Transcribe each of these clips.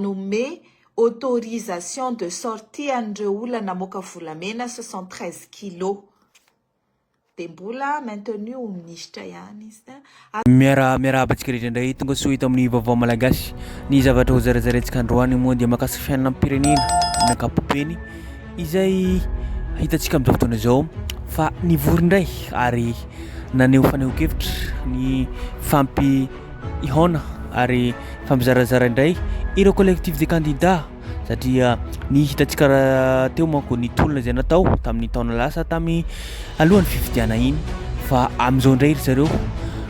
nanome autorisation de sortie an'ireo olona namoaka volamena 73 kilos. Dia mbola maintenu ho minisitra ihany izy. Miara miarahaba antsika rehetra indray tonga soa eto amin'ny vaovao malagasy. Ny zavatra ho zarazaraintsika androany moa dia mahakasika fiainam-pirenena amin'ny ankapobeny izay hitantsika amin'izao fotoana izao fa nivory indray ary naneho fanehoan-kevitra ny fampihaona ary fampizarazara indray ireo collectif des candidats satria ny hitantsika teo manko ny tolona izay natao tamin'ny taona lasa tamin'ny alohan'ny fifidianana iny fa amin'izao indray ry zareo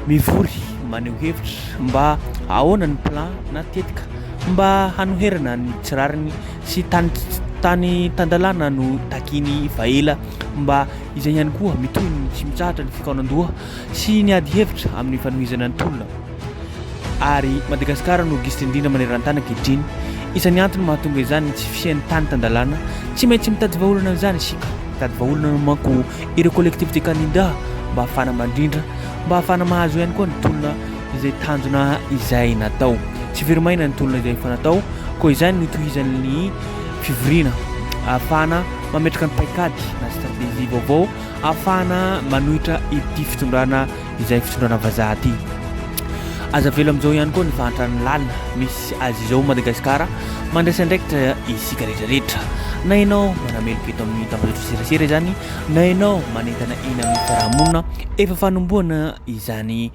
mivory maneho hevitra mba ahoana ny plan na tetika mba hanoherana ny tsy rariny sy tany tany tan-dalàna no takiany fa ela mba izay ihany koa mitohy ny tsy mitsahatra ny fikaonandoha sy ny ady hevitra amin'ny fanohizana ny tolona ary Madagasikara no gisitra indrindra maneran-tany ankehitriny. Isan'ny antony mahatonga izany ny tsy fisian'ny tany tan-dalàna. Tsy maintsy mitady vahaolana amin'izany isika. Mitady vahaolana manko ireo collectif des candidats mba hahafahana mandrindra, mba hahafahana mahazo ihany koa ny tolona izay tanjona izay natao. Tsy very maina ny tolona izay efa natao, koa izany no tohizan'ny fivoriana ahafahana mametraka ny paikady na stratégie vaovao ahafahana manohitra ity fitondrana izay fitondrana vazaha ity. Aza avela amin'izao ihany koa ny fahantrana lalina misy azy izao Madagasikara, mandraisa andraikitra isika rehetra rehetra. Na ianao manameloka eto amin'ny tambajotra serasera izany, na ianao manentana eny amin'ny fiarahamonina, efa fanombohana izany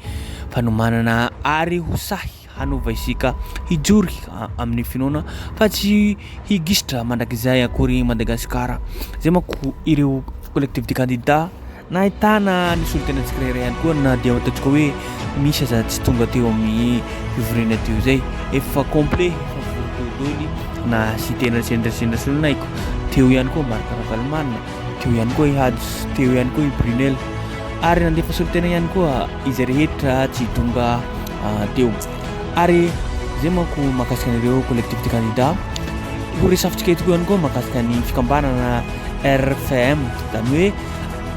fanomanana ary ho sahy hanova isika hijoro amin'ny finoana fa tsy higisitra mandrakizay akory Madagasikara. Izay manko ireo collectif de candidats nahitana ny solontena tsirairay ihany koa na dia ataontsika hoe misy aza tsy tonga teo amin'ny fivoriana teo izay efa complet efa vory teo daholo na Siteny Rasendrasendrasolonaiky teo ihany koa Marc Ravalomanana teo ihany koa i Hajo teo ihany koa i Brunel ary nandefa solontena ihany koa izay rehetra tsy tonga teo ary zay manko mahakasika an'ireo collectif de candidats ho resafintsika eto koa ihany koa mahakasika ny fikambanana RFM zany hoe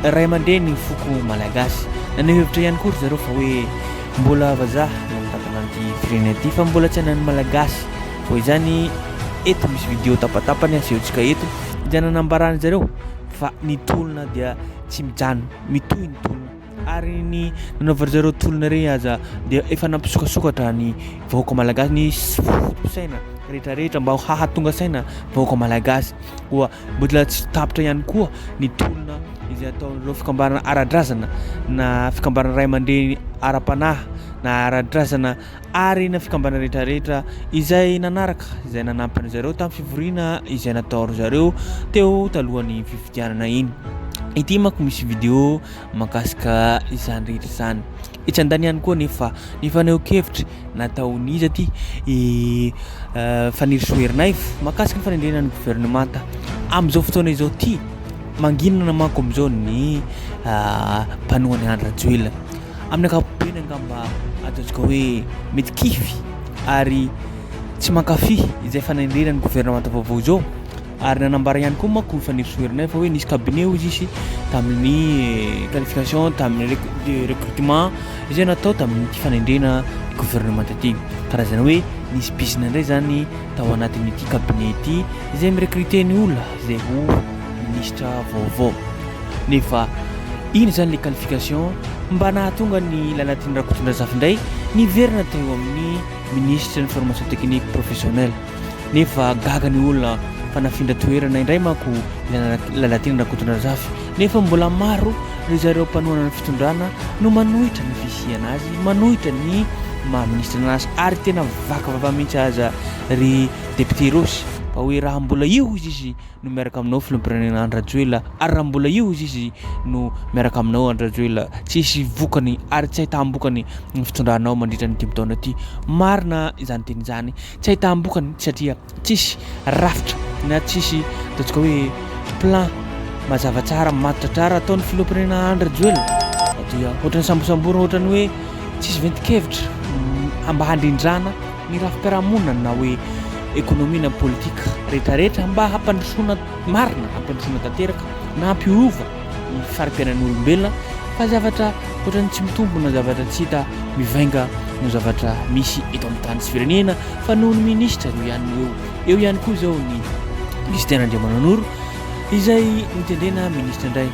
ray aman-dreny foko malagasy naneho hevitra ihany koa ry zareo fa hoe mbola vazaha no mitantana an'ity firenena ity fa mbola tsy anan'ny malagasy koa izany eto misy video tapatapany asehontsika eto izay nanambaran'ny zareo fa ny tolona dia tsy mijanona mitohy ny tolona ary ny nanaovan-dry zareo tolona ireny aza dia efa nampisokasokatra ny vahoaka malagasy ny foto-pisaina rehetrarehetra mba hahatonga saina vahoaka malagasy koa mbola tsy tapitra ihany koa ny tolona izay ataon'ireo fikambanana ara-drazana na fikambanana ray aman-dreny ara-panahy na ara-drazana ary na fikambanana rehetrarehetra izay nanaraka izay nanampy an-dry zareo tamin'ny fivoriana izay nataon-dry zareo teo talohan'ny fifidianana iny. Ity manko misy video mahakasika izany rehetra izany. Etsy andaniny ihany koa anefa ny fanehoan-kevitra nataon'iza ity i Fanirisoa Ernaivo mahakasika ny fanendrena ny governemanta amin'izao fotoana izao ity. Manginana manko amin'izao ny mpanohana an'i Andry Rajoelina. Amin'ny ankapobeny angamba ataontsika hoe mety kivy ary tsy mankafy izay fanendrena ny governemanta vaovao izao ary nanambara ihany koa manko Fanirisoa Ernaivo fa hoe nisy cabinet hozy izy tamin'ny qualification tamin'ny recrutement izay natao tamin'ity fanendrena ny governemanta ity. Karazana hoe nisy bizina indray izany tao anatin'ity cabinet ity izay mi-recruter ny olona izay ho minisitra vaovao. Nefa iny izany le qualification mba nahatonga ny Lalatiana Rakotondrazafy indray niverina teo amin'ny minisitry ny formation technique professionnelle. Nefa gaga ny olona fa nafindra toerana indray manko Lalatiana Rakotondrazafy. Nefa mbola maro ry zareo mpanohana ny fitondrana no manohitra ny fisiana azy, manohitra ny maha minisitra anazy ary tena vaka vava mihitsy aza ry député Rossy fa hoe raha mbola io izy izy no miaraka aminao filoham-pirenena Andry Rajoelina ary raha mbola io izy izy no miaraka aminao Andry Rajoelina tsy hisy vokany ary tsy ahitam-bokany ny fitondranao mandritra ny dimy taona ity. Marina izany teny izany, tsy ahitam-bokany satria tsisy rafitra na tsisy ataontsika hoe plan mazava tsara matotra tsara ataon'ny filoham-pirenena Andry Rajoelina satria ohatran'ny sambosamborina ohatran'ny hoe tsisy ventin-kevitra mba handrindrana ny rafi-piarahamonina na hoe ekonomia na politika rehetrarehetra mba hampandrosoana marina, hampandrosoana tanteraka na hampiova ny fari-piainan'ny olombelona fa zavatra ohatran'ny tsy mitombina, zavatra tsy hita mivainga no zavatra misy eto amin'ny tany sy firenena fa noho ny minisitra no ihany no eo. Eo ihany koa izao ny Justin Randriamananoro izay notendrena minisitra indray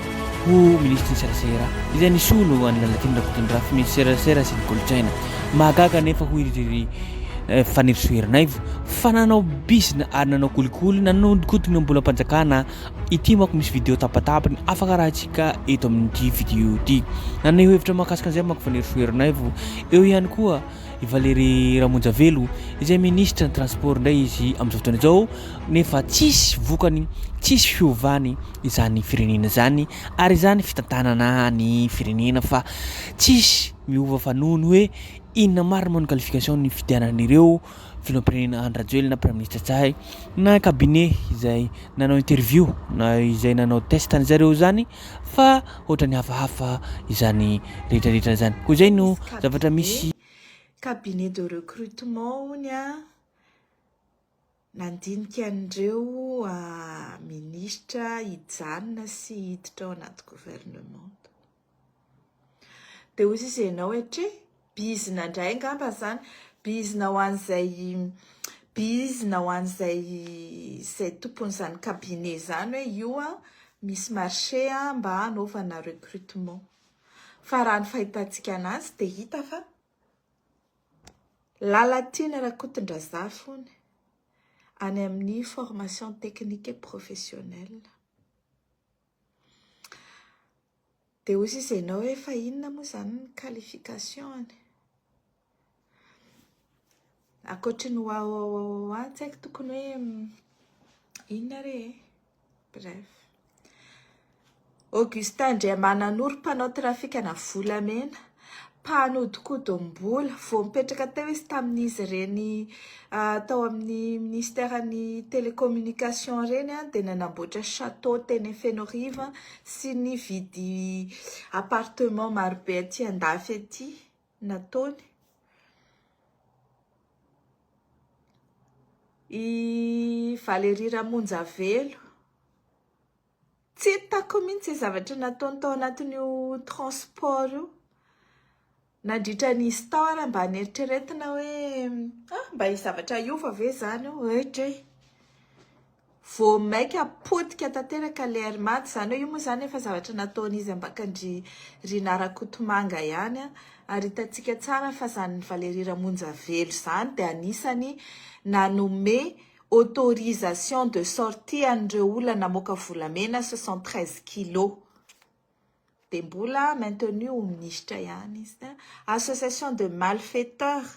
ho minisitry ny serasera izay nisolo an'i Lalatiana Rakotondrafy minisitry ny serasera sy ny kolontsaina. Mahagaga anefa hoy ry Fanirisoa Ernaivo fa nanao bizina ary nanao kolikoly nanodinkodina ny volam-panjakana Ity manko misy video tapatapany afaka arahantsika eto amin'ity video ity. Naneho hevitra mahakasika an'izay manko Fanirisoa Ernaivo. Eo ihany koa i Valéry Ramonjavelo izay minisitra ny transport indray izy amin'izao fotoana izao nefa tsisy vokany, tsisy fiovany izany firenena izany ary izany fitantanana ny firenena fa tsisy miova fa noho ny hoe inona marina moa ny qualification ny fidianan'ireo filoham-pirenena Andry Rajoelina, praiminisitra Ntsay na cabinet izay nanao interview na izay nanao test an'i zareo izany fa ohatran'ny hafahafa izany rehetra rehetra izany. Koa izay no zavatra misy. Cabinet de recrutement hono an, nandinika an'ireo minisitra hijanona sy hiditra ao anaty gouvernement. Dia hoy izy ianao hoe try, bizina indray angamba izany, bizina ho an'izay bizina ho an'izay izay tompon'izany cabinet izany hoe io an, misy marché an, mba hanaovana recrutement. Fa raha ny fahitantsika anazy dia hita fa Lalatiana Rakotondrazafy hono any amin'ny formation technique et professionnelle. Dia hoy sisa ianao hoe fa inona moa izany ny qualification-ny? Ankoatry ny wawawawawa tsy haiko tokony hoe inona re e? Bref. Augustin Andriamananoro mpanao trafikana volamena. Mpanodinkodim-bola. Vao nipetraka teo izy tamin'izy ireny tao amin'ny minisiteran'ny télécommunication ireny dia nanamboatra château teny Fenoarivo sy nividy appartement marobe aty andafy aty nataony. I Valérie Ramonjavelo. Tsy hitako mihitsy izay zavatra nataony tao anatin'io transport io. Nandritra ny izy tao ary mba neritreretina hoe ah, mba hisy zavatra hiova ve izany io? Etra e! Vao maika potika tanteraka ilay Air Mad, izany hoe io moa izany efa zavatra nataon'izy ambakan-dry Rinah Rakotomanga ihany an! Ary hitantsika tsara fa izany Valérie Ramonjavelo izany dia anisany nanome Autorisation de sortie an'ireo olona namoaka volamena 73 kilos. Dia mbola maintenu ho minisitra ihany izy. Association de malfaiteurs.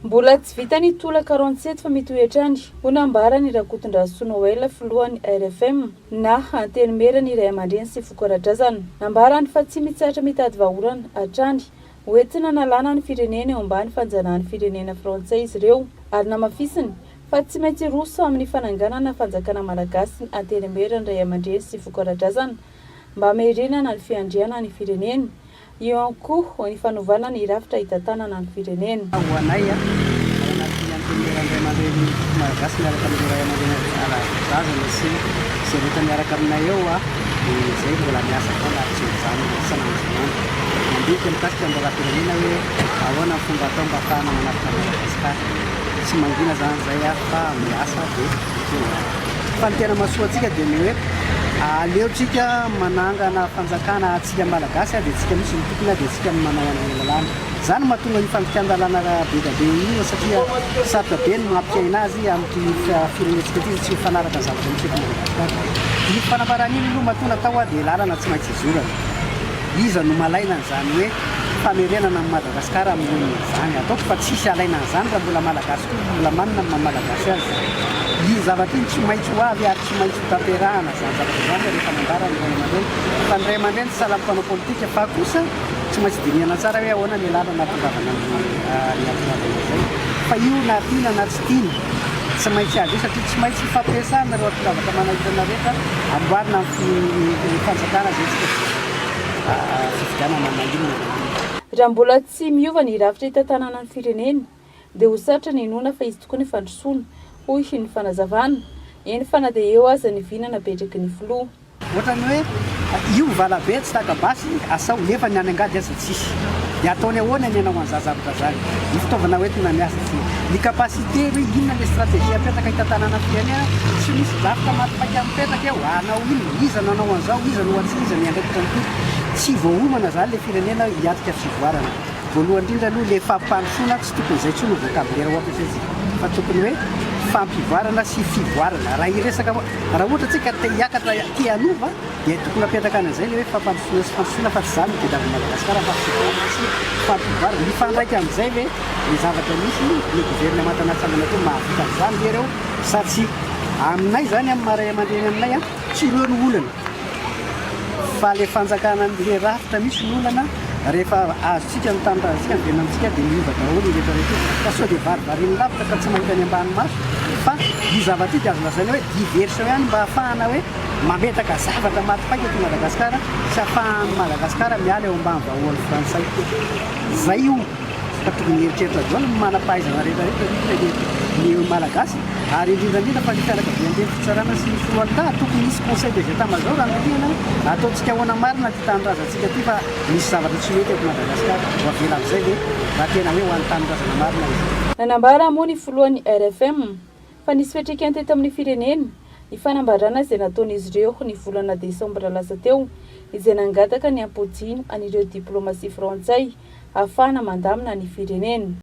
Mbola tsy vita ny tolona 47 fa mitohy hatrany, hoy nambaran'i Rakotondrasoa Noël, filohan'ny RFM, na Antenimieran'ny Ray aman-dreny sy foko ara-drazana. Nambarany fa tsy mitsahatra mitady vahaolana hatrany hoentina hanalana ny firenena eo ambany fanjanahan'ny firenena frantsay izy ireo ary namafisiny fa tsy maintsy hiroso amin'ny fananganana fanjakana malagasy ny Antenimieran'ny Ray aman-dreny sy foko ara-drazana mba hamerenana ny fiandrianan'ny firenena. Eo ihany koa ny fanovana ny rafitra hitantanana ny firenena. Ho anay ao anatin'ny Antenimieran'ny Ray aman-dreny foko malagasy miaraka amin'ireo ray aman-dreny ara-drazana sy izay rehetra miaraka aminay eo dia izay mbola miasa foana ary tsy mijanona isan'andro isan'andro. Mandinika mikasika ny raharaham-pirenena hoe ahoana ny fomba atao mba hahafahana manavotra an'i Madagasikara. Tsy mangina izany izay fa miasa dia mitohy ihany. Fa ny tena mahasoa antsika dia ny hoe aleontsika manangana fanjakana antsika Malagasy dia tsika mihitsy no tompony dia tsika no manao an'ilay lalàna. Izany no mahatonga io fandikan-dalàna be dia be io satria sarotra be ny mampiaina azy amin'ity firenentsika ity tsy mifanaraka ny zavatra misy eto Madagasikara. Io fanambarana iny aloha matoa natao dia lalana tsy maintsy izorana. Iza no malaina an'izany hoe famerenana an'i Madagasikara amin'ny olona izany? Ataoko fa tsisy alaina an'izany raha mbola Malagasy koa mbola manana ny maha Malagasy azy. Iny zavatra iny tsy maintsy ho avy ary tsy maintsy ho tanterahana izany zavatra izany rehefa nambara ny ray aman-dreny. Fa ny ray aman-dreny tsy sahala amin'ny mpanao politika fa kosa tsy maintsy dinihana tsara hoe ahoana ny lalana hahatongavana amin'ny ny hahatongavana amin'izay. Fa io na tiana na tsy tiana tsy maintsy avy eo satria tsy maintsy hifampiresahana ireo anton-javatra manahirana rehetra amboarina amin'ny fanjakana izay tsika fifidianana na inona na inona. Raha mbola tsy miova ny rafitra hitantanana ny firenena dia ho sarotra ny hinoana fa hisy tokoa ny fandrosoana, hoy ny fanazavana. Eny fa na dia eo aza ny vina napetraky ny filoha. Ohatran'ny hoe io valabe tsy taka basy asao nefa ny any angady aza tsisy. Dia ataony ahoana ny hanao an'izany zavatra izany? Ny fitaovana hoentina miasa tsy ny capacité hoe inona ilay stratégie apetraka hitantanana ny firenena, tsy misy drafitra maty paika mipetraka eo, hanao inona, iza no hanao an'izao, iza no atsy, iza no hiandraikitra an'ity. Tsy voaomana izany ilay firenena hiatrika fivoarana. Voalohany indrindra aloha ilay fampandrosoana tsy tokony izay intsony no vocabulaire ho ampiasaintsika fa tokony hoe fampivoarana sy fivoarana. Raha hiresaka, raha ohatra tsika te hiakatra, te hanova dia tokony apetraka any amin'izay ilay hoe fampandrosoana sy fandrosoana fa tsy izany no tediavin'i Madagasikara fa fivoarana sy fampivoarana. Mifandraika amin'izay ve ny zavatra misy, ny governemanta natsangana teo mahavita an'izany ve ireo sa tsia? Aminay izany amin'ny maha ray aman-dreny aminay an, tsy ireo no olana fa ilay fanjakana, ilay rafitra misy no olana, rehefa azontsika ny tanindrazantsika miverina amintsika dia miova daholo ny rehetra rehetra io fa sao dia varivariny lavitra ka tsy mahita ny ambany maso fa io zavatra io dia azo lazaina hoe diversion ihany mba hahafahana hoe Mametraka zavatra maty paika eto Madagascar tsy afahan'i Madagascar miala eo ambany vahoan'ny frantsay. Zay io fa tokony hieritreritra daholo ny manam-pahaizana rehetra rehetra indrindra ny Malagasy ary indrindra indrindra fa ny fianakaviambe ny fitsarana sy ny foloalindahy tokony hisy conseil des états major handinika hoe ataontsika ahoana marina ity tanindrazantsika ity fa misy zavatra tsy mety eto Madagascar ho avela amin'izay ve raha tena hoe ho an'ny tanindrazana marina izy. Nanambara moa ny filohan'ny RFM fa nisy fiantraikany teto amin'ny firenena ny fanambarana izay nataon'izy ireo ny volana desambra lasa teo izay nangataka ny hampodiana an'ireo diplaomasia frantsay hahafahana mandamina ny firenena.